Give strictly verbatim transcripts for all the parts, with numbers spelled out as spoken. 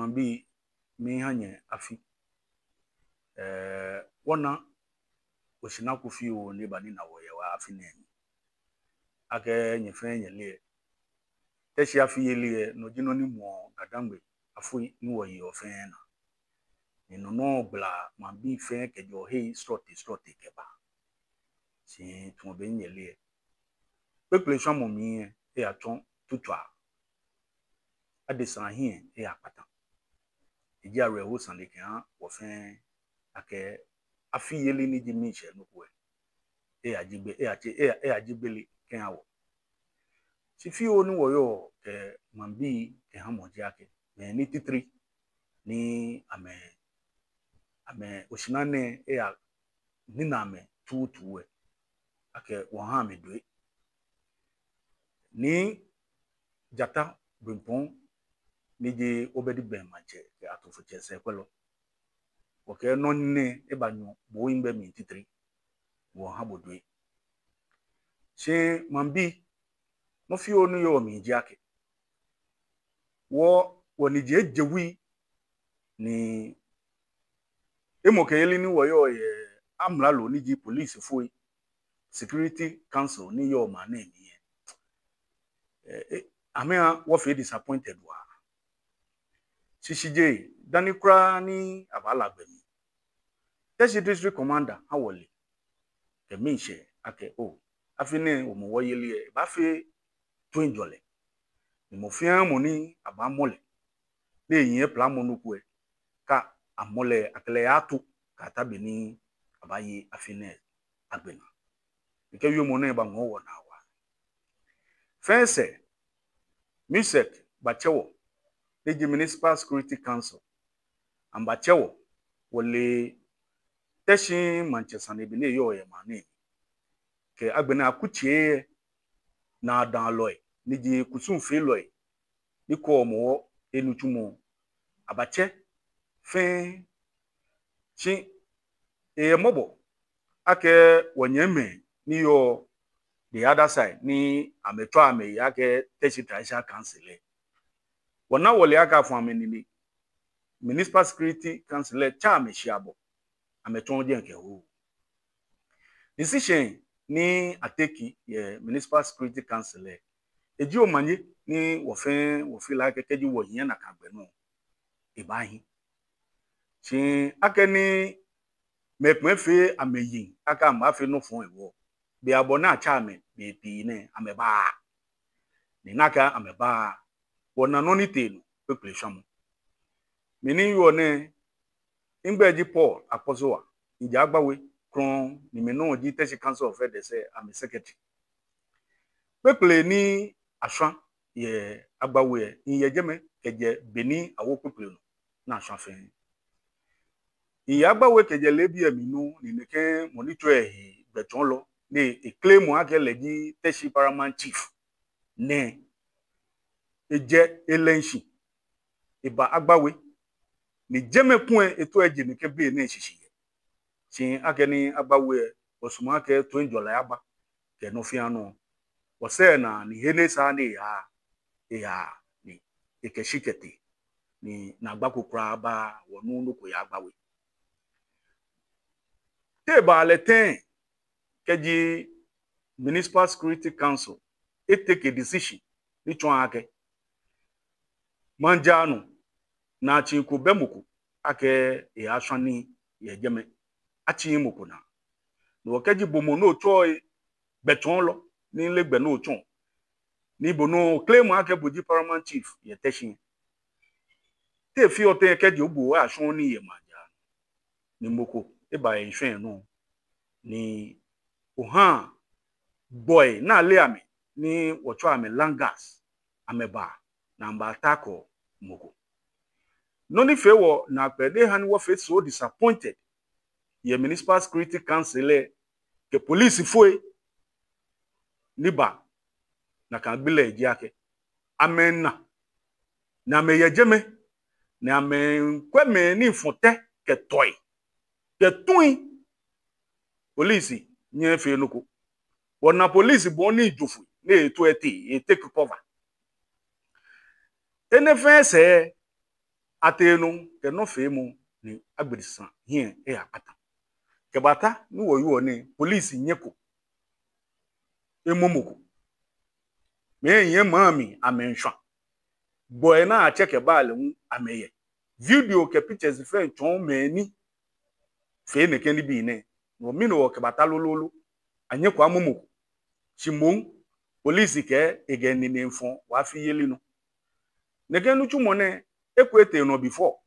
Maŋbii, miiha nyɛ afi. Ɛɛ, wɔna oshinako fioo ni eba nina wɔ yɛ wɔ afi nɛɛ mli. Akɛ nyɛ fɛɛ nyɛle lɛ, Teshie afi yeli lɛ, no ji nɔ ni muɔ Ga-Dangme afoi ni wɔyeɔ fɛɛ naa. Ni no nɔŋŋ gbala maŋbii fɛɛ kɛjɛɔ hei srɔtoi srɔtoi kɛbaa. Shi tamɔ bɔ ni nyɛle lɛ, kpekple shwamɔ mli lɛ, eyatsɔ tutua. Adesa hiɛ eyakpata. Eji awerɛho sane kɛha wɔ fɛɛ akɛ afi yeli ni ji miishɛɛ nɔ ko lɛ, eyaji gbe, eyatsɛ, eya, eyaji gbele kɛha wɔ. Shi fioo ni wɔyɔɔ kɛ maŋbii kɛha mɔ ji akɛ, mɛi ni titri ni amɛ, amɛ oshinaa nɛɛ eya nina amɛ tuutuu lɛ, akɛ wɔha amɛ due. Nii Jata Brempong ni ji Obedi Bɛn Maŋtsɛ kɛ Atofotsɛ sɛɛkwɛlɔ, wɔkɛɛ nɔ ni nɛ eba nyɔ bo oyiŋ bɛ mli titri, wɔha bo due. Shi maŋbii, nɔ fioo ni yɔɔ mli ji akɛ, wɔ, wɔnijiaŋ eje wui ni hemɔkɛyeli ni wɔyɔɔ yɛ amralo ni ji polisifoi, Security Council ni yɔɔ maŋ nɛɛ mli lɛ, ɛɛ, ɛɛ, amɛha wɔfee disappointed waa. Shishijee, dani kwraa ni abaala gbɛ mli, Teshie District Commander ha wɔle kɛ miishɛɛ akɛ oo, afi nɛɛ Hɔmɔwɔ yeli lɛ ebaafee toiŋjɔlɛ. Ni mɔ fɛɛ mɔ ni abaamɔ lɛ, ni ehiɛ plamɔ nɔ ko lɛ, kɛ amɔ lɛ, akɛ lɛ aato kɛta be ni abaaye afi nɛɛ agbɛnɛ. Mikɛ wiemɔ nɛɛ baŋɔɔ wɔnaa waa. Fɛɛ sɛɛ, MUSEC batsɛ wɔ, ni ji Municipal Security Council, amɛbatsɛ wɔ, wɔle Teshie maŋtsɛ sane be ni eyɔɔ yɛ maŋ nɛɛ, kɛ agbɛnɛ akutsei lɛ naadamɔlɔi, ni ji kusumfeelɔi ni kɔɔ Hɔmɔwɔ enitsumɔ, abatsɛ fɛɛ. Shi eyɛ mɔbɔ akɛ wɔnyɛmimɛi ni yɔɔ the other side ni amɛtsɛɔ amɛhe akɛ Teshie Traditional Council lɛ, wɔna wɔle akɛ afɔ amɛ nine. Municipal Security Council lɛ tsɛ amɛ shi abɔ, amɛtsɔ jɛi kɛho. Decision ni atake yɛ Municipal Security Council lɛ, eji omanye ni wɔ fɛɛ wɔfeel akɛ kɛji wɔhiɛ nakai gbɛ nɔ, ebaahi. Shi akɛni mɛi komɛi fee amɛyiŋ akɛ amɛbaafee nɔ fɔŋ hewɔ, bei abɔ ni atsɛ amɛ bei pii nɛɛ amɛbaaa. Ni nakai amɛbaaa, wɔna nɔ ni tee nɔ, kpekple shwamɔ. Mi ni yɔɔ nɛɛ, migbɛi ji Paul Akpɔsowa, mijɛ Agbawe krɔŋŋ, ni mi nɔŋŋ ji Teshie Council of Elders lɛ amɛ secretary. Kpekple ni ashwa yɛ Agbawe lɛ, miyɛ jɛmɛ kɛjɛ be ni awo kpekple nɔ ni ashwa fɛɛ. Miyɛ Agbawe kɛjɛ leebi lɛ mli nɔŋŋ, ni nɛkɛ mɔ ni tsɔɔ ehe gbɛtsɔɔlɔ, ni eclaimɔ akɛ lɛ ji Teshie Paramount Chief nɛɛ, ejɛ elɛŋshi eba Agbawe, ni jɛmɛ kulɛ etao eje nɛkɛ bei nɛɛ shishi yɛ. Shi akɛni Agbawe lɛ, wɔsumɔɔ akɛ toiŋjɔlɛ aba kɛ nɔ fɛɛ nɔ. Wɔsɛɛ naa ni he ni esa ni eya, eya, ni ekɛ shi kɛtee, ni naagba ko kwraa baaa, wɔnuuu nɔ ko yɛ Agbawe. Te eba lɛ tɛŋŋ kɛji Municipal Security Council etake decision ni tsɔɔ akɛ maŋjaanɔ naatsii ko bɛ mɔ ko akɛ eyashwa nii yɛ jɛmɛ, atsiii mɔ ko naa. No hewɔ kɛji bo mɔ ni otsɔɔ ehe gbɛtsɔɔlɔ, ni mileee gbɛ ni otsɔɔ, ni bo nɔŋŋ oclaimɔ akɛ bo ji Paramount Chief yɛ Teshie, te efeɔ tɛŋŋ kɛji obo oyashwa nii yɛ maŋjaanɔ, ni mɔ ko eba eshwa nɔ, ni oha gbɔi ni aleee amɛ, ni wɔtsɛɔ amɛ land guards, amɛba ni amɛba attack mɔ ko? Nɔ ni fee wɔ naakpɛɛ, ni ha ni wɔfee so disappointed yɛ Municipal Security Council lɛ kɛ polisifoi ni ba nakai gbi lɛ ji akɛ, amɛna ni amɛyɛ jɛmɛ, ni amɛmiikwɛ mɛi ni fɔ tɛ kɛ tɔi kɛ tui. Polisi nyɛɛɛ efee nɔ ko. Wɔna polisi bɔ ni ejo foi, ni eto etee, etake cover. Enɛ fɛɛ sɛɛ, Atee nɔ kɛ nɔfeemɔ ni agbɛnɛ sane hiɛ eyakpata. Kɛbata ni wɔyɔɔ nɛɛ, polisi nyɛko emɔ mɔ ko. Mɛi yɛ maŋ mli amɛmiishwa. Gbɔi ni atsɛ kɛba lɛ hu amɛyɛ. Video kɛ pictures fɛɛ tsɔɔ mɛi ni fee nɛkɛ nibii nɛɛ. No mli ni wɔkɛbata lolo lɛ, anyɛko amɔ mɔ ko. Shi moŋ, polisi kɛɛ ekɛ enine miifɔ wɔ afi yeli nɔ. Nɛkɛ nitsumɔ nɛɛ, eko etee nɔ before.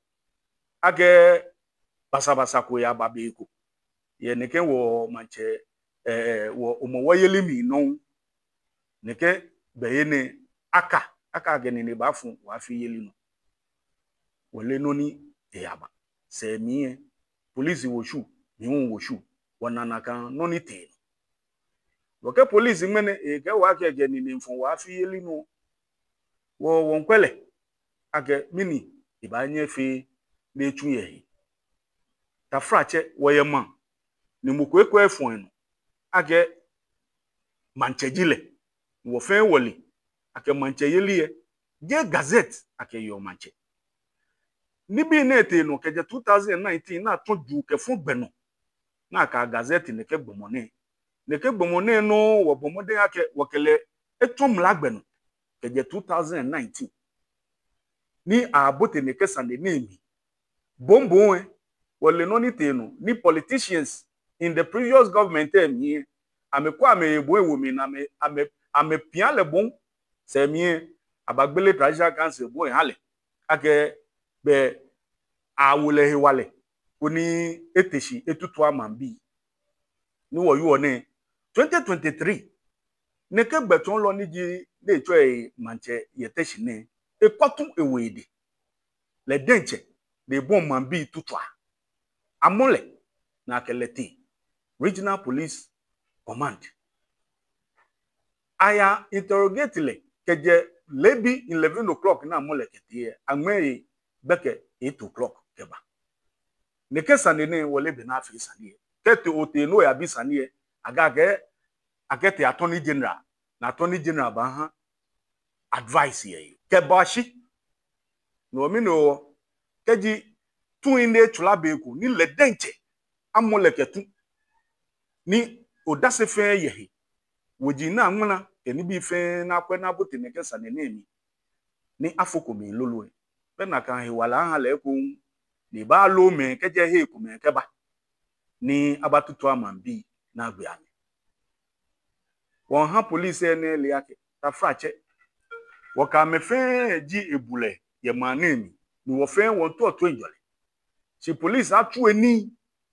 Akɛ basabasa ko yaba be ko. Yɛ nɛkɛ wɔ maŋtsɛ, eh, wɔ Hɔmɔwɔ yeli mli nɔ. Nɛkɛ be yɛ nɛɛ aka, aka akɛ enine baafɔ wɔ afi yeli nɔ. Wɔleee nɔ ni eyaba. Sɛɛ mli lɛ, polisi wo shwɛ, mi hu wo shwɛ. Wɔna nakai nɔ ni tee nɔ. Wɔkɛɛ polisi ŋmɛnɛ, ekɛɛ wɔ akɛ ekɛ enine miifɔ wɔ afi yeli nɔ. Wɔ, wɔmiikwɛ lɛ akɛ mɛni ebaanyɛ efee ni etsu yɛ he. Taflatsɛ, wɔyɛ maŋ ni mɔ ko eko efɔ enɔ akɛ maŋtsɛ ji lɛ. Wɔ fɛɛ wɔle akɛ maŋtsɛyeli lɛ, jeee gazette akɛyeɔ maŋtsɛ. Nibii nɛɛ tee nɔ kɛjɛ two thousand nineteen ni atsɔ juu kɛfɔ gbɛ nɔ. Ni akɛ gazette nɛkɛ gbɔmɔ nɛɛ. Nɛkɛ gbɔmɔ nɛɛ nɔ wɔbɔ mɔdɛŋ akɛ wɔkɛ lɛ etsɔ mla gbɛ nɔ kɛjɛ two thousand nineteen. Ni abote nɛkɛ sane nɛɛ mli. Bɔŋbɔŋ lɛ, wɔle nɔ ni tee nɔ, ni politicians in the previous government lɛ mli lɛ, amɛkɔ amɛye bɔ ewo mli ni amɛ, amɛ, amɛpia lɛ bɔŋ. Sɛɛ mli lɛ, abagbele traditional council bɔŋ lɛ aha lɛ. Akɛ be awo lɛ hewalɛ koni ete shi etutua maŋbii. Ni wɔyɔɔ nɛɛ, twenty twenty-three, nɛkɛ gbɛtsɔɔlɔ ni ji, ni etsɔ ehe maŋtsɛ yɛ Teshie nɛɛ, ekɔ tu ewo edɛŋ. Lɛ diɛŋtsɛ ni ebɔi maŋbii tutua. Amɔ lɛ ni akɛ lɛ tee Regional Police Command. Aya interrogate lɛ kɛjɛ leebi eleven o'clock ni amɔ lɛ kɛtee lɛ, aŋmɛ ehe gbɛkɛ eight o'clock kɛba. Nɛkɛ sane nɛɛ wɔleee bɔ ni afee sane lɛ. Kɛ́ otee ni oyabi sane lɛ, akɛɛ akɛ, akɛtee Attorney General, ni Attorney General baaha advice yɛ he. Kɛbashi no mli nɔ, kɛji tu lɛ ni etsɔla be ko, ni lɛ diɛŋtsɛ amɔ lɛ kɛ tu, ni odase fɛɛ yɛ he, woji ni aŋmala kɛ nibii fɛɛ ni akwɛ ni abote nɛkɛ sane nɛɛ mli, ni afoko mli lolo lɛ, belɛ nakai hewalɛ aha lɛ ekoŋŋ ni ebaloo mɛi kɛjɛ hei komɛi kɛba ni abatutua maŋbii ni agbe amɛ. Wɔmiiha police lɛ ele akɛ, taflatsɛ, wɔkɛ amɛ fɛɛ ji ebulɛ yɛ maŋ nɛɛ mli, ni wɔ fɛɛ wɔmiitao toiŋjɔlɛ. Shi police atsu enii,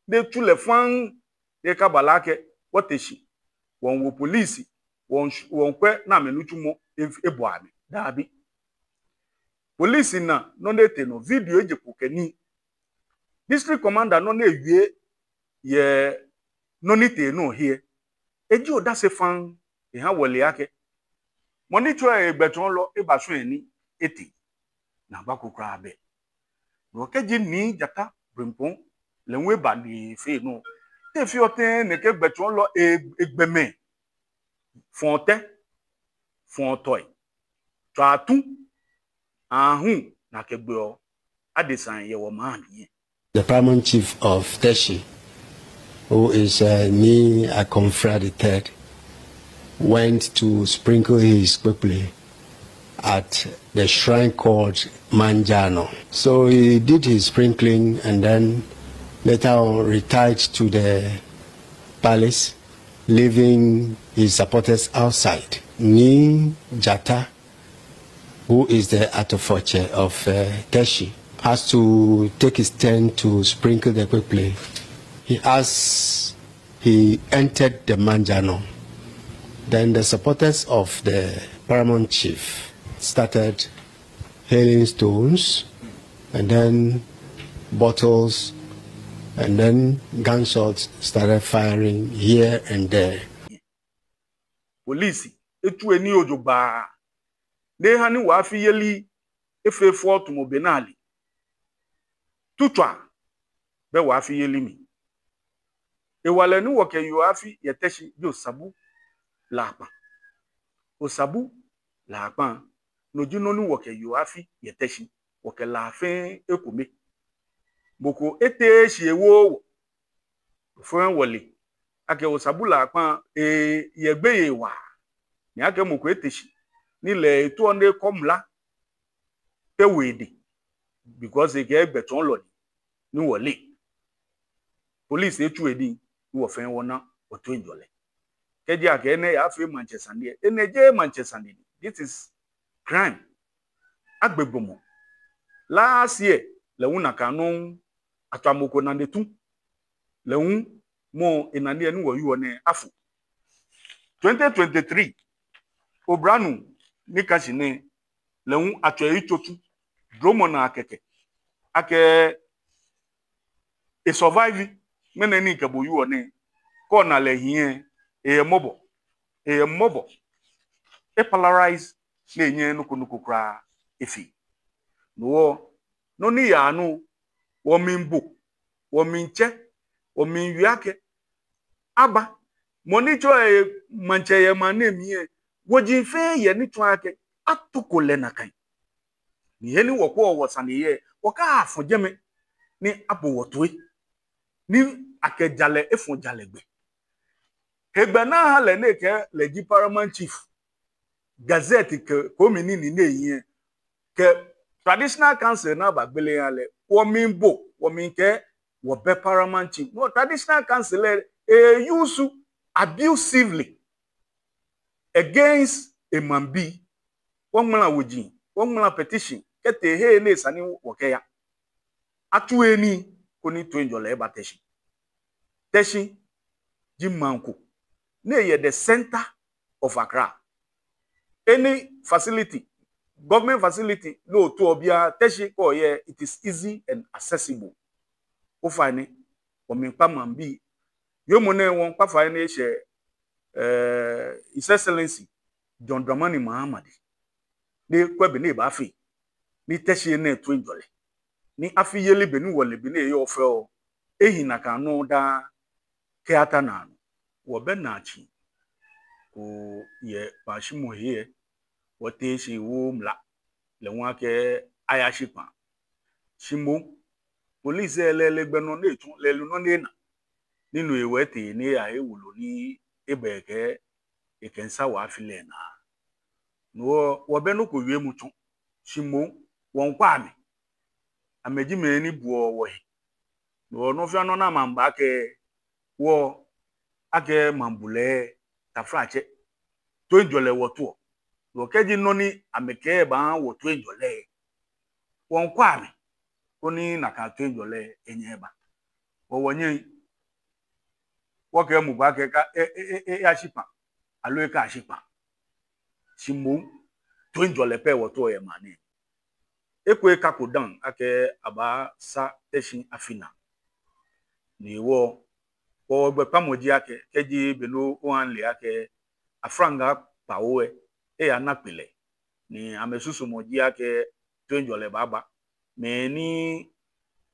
ni etsu lɛ faŋŋ, ni ekaba lɛ akɛ wɔte shi wɔmiiwo police, wɔmiish-, wɔmiikwɛ ni amɛnitsumɔ e-, ebɔ amɛ. Dabi. Police na nɔ ni etee nɔ, video eje kpo kɛ nii. District commander nɔ ni ewie yɛ nɔ ni tee nɔ he lɛ, eji odase faŋŋ, eha wɔle akɛ mɔ ni tsɔ ehe gbɛtsɔɔlɔ eba shwɛ ni etee, naagba ko kwraa bɛ. No kɛji Nii Jata Brempong lɛ hu eba ni efee nɔ, te feɔ tɛŋŋ nɛkɛ gbɛtsɔɔlɔ e-, egbɛmɛi, fɔɔ tɛ, fɔɔ tɔi, tswaa tu, aahu ni akɛgbeɔ adesai yɛ wɔmaŋ mli lɛ? The paramount chief of Teshie, who is, uh, Nii Akomfra the third, went to sprinkle his kpekple at the shrine called Manjano. So he did his sprinkling and then later on retired to the palace, leaving his supporters outside. Nii Jata, who is the Atofotsɛ of, uh, Teshie, has to take his turn to sprinkle the kpekple. He, as he entered the Manjano, then the supporters of the paramount chief started hailing stones, and then bottles, and then gunshots started firing here and there. Police etsu enii jogbaŋŋ, ni eha ni wɔ afi yeli efee fɛo tamɔ be ni ale. Tutswaa bɛ wɔ afi yeli mli. Hewalɛ ni wɔkɛyeɔ afi yɛ Teshie ji Osabu Lakpa. Osabu Lakpa, no ji nɔ ni wɔkɛyeɔ afi yɛ Teshie. wɔkɛ La fɛɛ ekome. Mɔ ko eteee shi ewooo wɔ. Wɔ fɛɛ wɔle akɛ Osabu La kpaa, eyɛ gbeyei waa. Ni akɛ mɔ ko ete shi ni lɛ etaoɔ ni ekɔ mla tee wɔ edɛŋ, because ekɛɛ gbɛtsɔɔlɔ ni, ni wɔle. Police etsu edin, ni wɔ fɛɛ wɔna wɔtoiŋjɔlɛ. Kɛji akɛ enɛ yaafee maŋtsɛ sane lɛ, enɛ jeee maŋtsɛ sane ni. This is crime. Agbe gbɔmɔ. Last year, lɛ hu nakai nɔŋŋ, atswa mɔ ko nane tu. Lɛ hu mɔ enane lɛ ni wɔyɔɔ nɛɛ afo. Twenty twenty-three, oblanyo ni ka shi nɛɛ, lɛ hu atswa eyitso tu. Dromɔ naa kɛkɛ. Akɛ e survive, ŋmɛnɛ ni mikɛ bo yɔɔ nɛɛ, kɛ ona lɛ hiɛ, eyɛ mɔbɔ, eyɛ mɔbɔ, e paralyze, ni enyɛɛɛ nɔ ko nɔ ko kwraa efee. No hewɔ, nɔ ni yaa nɔ, wɔmiibo, wɔmiitsɛ, wɔmiiwie akɛ, aba, mɔ ni tsɔɔ maŋtsɛ yɛ maŋ nɛɛ mli lɛ, woji fɛɛ yɛ ni tsɔɔ akɛ atoko lɛ nakai. Ni he ni wɔkɔɔ wɔsane yɛ, wɔkafɔ jɛmɛ ni abo wɔ toi, ni akɛ jalɛ efɔ jalɛ gbɛ. Hegbɛ ni aha lɛ ni ekɛɛ lɛ ji paramount chief, gazette kɛ kome nii ni ehiɛ, kɛ traditional council ni abagbele aha lɛ, wɔmiibo, wɔmiikɛɛ wɔbɛ paramount chief. No traditional council lɛ, e use abusively against emaŋbii. Wɔŋmala woji, wɔŋmala petition kɛtee he ni esa ni wɔkɛya. Atsu he nii koni toiŋjɔlɛ aba Teshie. Teshie ji maŋ ko ni eyɛ the center of Accra. Any facility, government facility ni otaoɔ biara, Teshie kɛ oyɛ, it is easy and accessible. Ofainɛ, wɔmiikpa maŋbii. Yoomo nɛɛ wɔmiikpa fai ni eshɛ, eh, His Excellency John Dramani Mahama dɛŋ, ni ekwɛ bɔ ni ebaafee ni Teshie ana toiŋjɔlɛ, ni afi yeli bɔ ni wɔle bɔ ni eyɔɔ fɛo, ehi nakai nɔŋŋ daa kɛyata naanɔ. Wɔbɛ naatsii ko yɛ kpaashimɔ he lɛ, wɔtee shi wɔwo mla lɛ hu akɛ aya shikpaa. Shi moŋ, police lɛ, lɛ, lɛ gbɛ nɔ ni etsɔ, lɛ lɛ nɔ ni ena. Ni no hewɔ etee ni eyahe wolo ni eba ekɛɛ ekɛ miisa wɔ afi lɛ naa. No hewɔ wɔbɛ nɔ ko wiemɔ tsɔ. Shi moŋ, wɔmiikwɛ amɛ. Amɛji mɛi ni buɔ wɔhe. No hewɔ nɔ fɛɛ nɔ ni amɛbaaba akɛ wɔ, akɛ maŋ bulɛ, taflatsɛ, toiŋjɔlɛ wɔtaoɔ. No hewɔ kɛji nɔ ni amɛkɛɛ baaha wɔ toiŋjɔlɛ, wɔmiikwɛ amɛ koni nakai toiŋjɔlɛ anyɛ aba. Wɔ wɔnyɛŋ wɔkɛɛ mɔ ko akɛ eka, e, e, e, e, eya shikpaa, aloo ekashi kpaa. Shi moŋ, toiŋjɔlɛ pɛ wɔtaoɔ yɛ maŋ nɛɛ. Eko ekako dã akɛ abaasa Teshie afi naa. Ni wɔ, wɔ, wɔgbɛkpamɔ ji akɛ, kɛji be ni oha ole akɛ aflaŋaa kpawo lɛ, eyana kpele. Ni amɛsusumɔ ji akɛ toiŋjɔlɛ baaba. Mɛi ni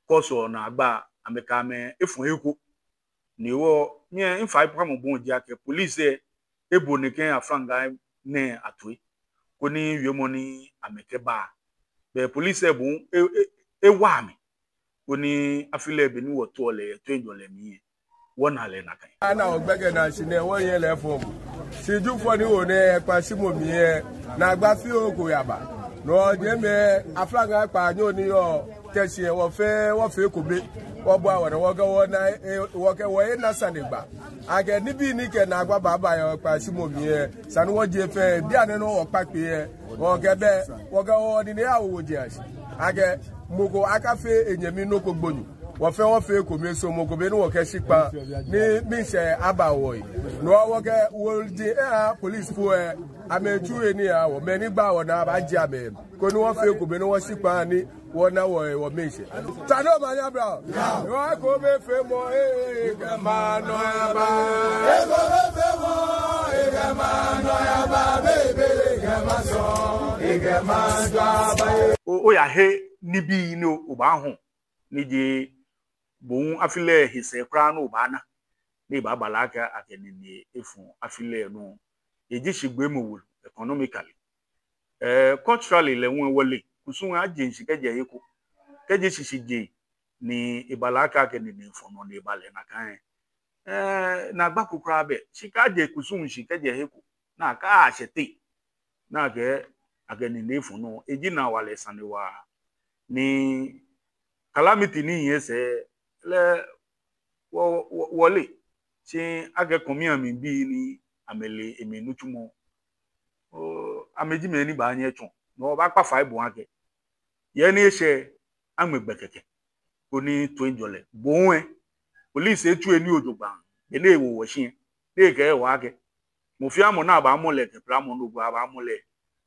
kɔsɔ naagba, amɛkɛ amɛ efɔ he ko. Ni wɔ, mifaikpamɔ bɔ ji akɛ police lɛ ebo nɛkɛ aflaŋaa nɛɛ atoi, koni wiemɔ ni amɛkɛba. Bɛ police lɛ hu e, e, ewa amɛ, koni afi lɛ bɔ ni wɔtaoɔ lɛ yɛ toiŋjɔlɛ mli lɛ, wɔna lɛ nakai. Ana wɔ gbɛkɛ naa shi nɛɛ wɔyɛ lɛ fɔŋ. Shi Jufɔ ni wo nɛɛ kpaashimɔ mli lɛ, naagba fioo ko yaba. No hewɔ jɛmɛ aflaŋaa kpaanyɔ ni yɔɔ Teshie lɛ, wɔ fɛɛ wɔfee ekome. Wɔbua wɔnaa, wɔkɛ wɔnaa, e, wɔkɛ wɔhe naa sanegbaa. Akɛ nibii ni kɛ naagba baaba yɛ kpaashimɔ mli lɛ, esa ni wɔjie fɛɛ, bianɛ nɔŋŋ wɔkpa kpee lɛ, wɔkɛbɛ, wɔkɛ wɔnine awo woji ashi. Akɛ mɔ ko akafee enyɛmi nɔ ko gbonyo. Wɔ fɛɛ wɔfee ekome, so mɔ ko be ni wɔkɛshi kpaa ni miishɛɛ aba wɔhe. No hewɔ wɔkɛ woji lɛ eha police fo lɛ, amɛtsu he nii aha wɔ, mɛi ni gbaa wɔnaa abaajie amɛ, koni wɔfee ekome ni wɔshi kpaa ni wɔna wɔ, wɔmiishɛɛ. Tswa omanye aba. Wɔ ekomefeemɔ, ee, kɛ maŋ nɔyaa ba. Ekomefeemɔ, ee, kɛ maŋ nɔyaa ba, bebe, kɛ maŋ sɔŋŋ, ee, kɛ maŋ jɔɔ aba, ee. O, oyahe nibii ni o, obaahɔɔ. Ni ji bo hu afi lɛ he sɛɛ kwraa ni obaana. Ni ebaaba lɛ akɛ, akɛ nine efɔ afi lɛ nɔ. Eji shigbeemɔ wolo, economically. Eh, culturally lɛ hu wɔle, kusum lɛ aje shishi kɛjɛ he ko. Kɛji shishijee ni eba lɛ akɛ akɛ nine fɔ nɔ ni eba lɛ nakai lɛ, eh, naagba ko kwraa bɛ. Shi kɛ aje kusum shishi kɛjɛ he ko, ni akashɛ teŋ ni akɛɛ akɛ nine fɔ nɔ, eji naawalɛ sane waa. Ni calamity ni yɔɔ sɛɛ lɛ, wɔ, wɔ, wɔle. Shi akɛ kɔmi amɛbii ni amɛle emli nitsumɔ, oo, amɛji mɛi ni baanyɛ atsɔɔ. No wɔbaakpa fai bɔn akɛ, yɛ ni eshɛ, aŋmɛ gbɛ kɛkɛ koni toiŋjɔlɛ. Bo hu lɛ, police etsu enii jogbaŋŋ, be ni ewo wɔ shi lɛ, ni ekɛɛ wɔ akɛ, mɔ fɛɛ mɔ ni abaamɔ lɛ kɛ plamɔ nɔ ko abaamɔ lɛ.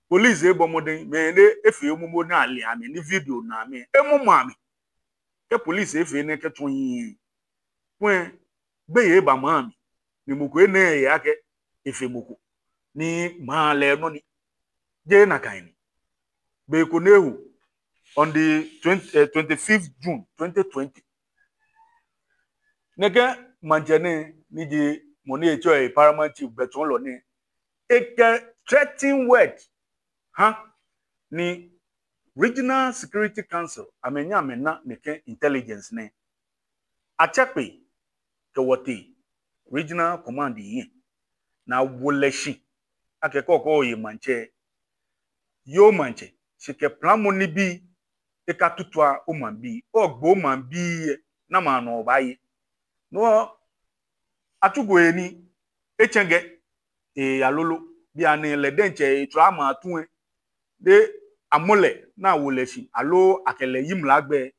Police ebɔ mɔdɛŋ, mɛi ni efee momo ni ale amɛ, ni video na amɛ, emɔmɔ amɛ. Kɛ police efee enɛ kɛtsɔ hiɛ, kwɛ, gbeyei eba maŋ mli, ni mɔ ko ena ehe akɛ efe mɔ ko, ni maŋ lɛ nɔ ni. Jeee nakai ni. Be ko ni eho, on the twenty, eh, twenty-fifth June twenty twenty, nɛkɛ maŋtsɛ nɛɛ, ni ji mɔ ni etsɛɔ ehe Paramount Chief, gbɛtsɔɔlɔ nɛɛ, ekɛ threatening word ha ni Regional Security Council, amɛnyɛ amɛna nɛkɛ intelligence nɛɛ. Atsɛ kpee kɛ wɔtee Regional Command hiɛ, ni awo lɛ shi akɛ kɔkɔɔkɔ oye maŋtsɛ, yoo maŋtsɛ, shi kɛ plamɔ nibii, ekatutua omaŋbii, ogbo omaŋbii lɛ, namɔ nɔ obaaye? No hewɔ atsuko he ni etsɛŋ gɛ, eyalolo, bianɛ lɛ diɛŋtsɛ etsɔɔ amɛ atu lɛ, ni amɔ lɛ ni awo lɛ shi, aloo akɛ lɛ yi mla gbɛ,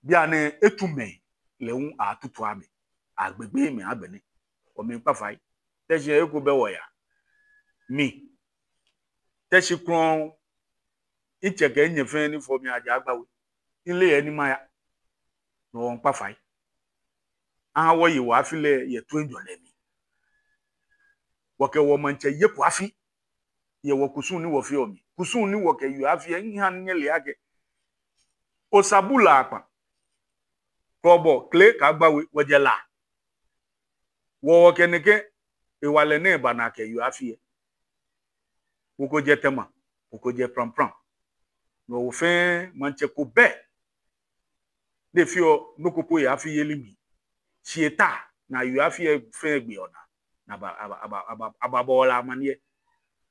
bianɛ etsu mɛi lɛ hu atutua amɛ, agbegbe amɛ agbɛnɛ. Wɔmiikpa fai. Teshie he ko bɛ wɔyaa. Mi, Teshie krɔŋŋ, mitsɛ kɛ minyɛ fɛɛ ni fɔ mi aja Agbawe. Mileee he ni maya. No wɔmiikpa fai. Aha wɔye wɔ afi lɛ yɛ toiŋjɔlɛ mli. Wɔkɛ wɔmaŋtsɛ yeko afi yɛ wɔkusum ni wɔfeɔ mli. Kusum ni wɔkɛyeɔ afi lɛ, miha nyɛle akɛ Osabu, La Akpa, Krɔbɔ, Kle kɛ Agbawe, wɔjɛ La. Wɔ wɔkɛ nɛkɛ hewalɛ nɛɛ ba ni akɛyeɔ afi lɛ. Mɔ ko jɛ Tema, mɔ ko jɛ Prampram. No hewɔ fɛɛ maŋtsɛ ko bɛ ni efeɔ nɔ ko po yɛ afiyeli mli. Shi eta ni ayeɔ afi lɛ fɛɛ gbɛ ona, ni aba, aba, aba, aba, ababɔ lɛ amaniɛ.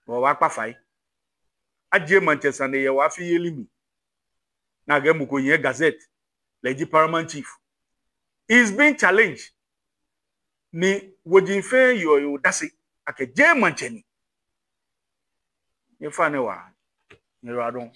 No hewɔ wɔbaakpa fai. Ajie maŋtsɛ sane yɛ wɔ afiyeli mli. Ni akɛɛ mɔ ko yɛ gazette, lɛ ji Paramount Chief. He is being challenged. Ni woji fɛɛ yeɔ odase akɛ jeee maŋtsɛ ni. Nyɛfainɛ waa, nyɛyiwaladɔŋŋ.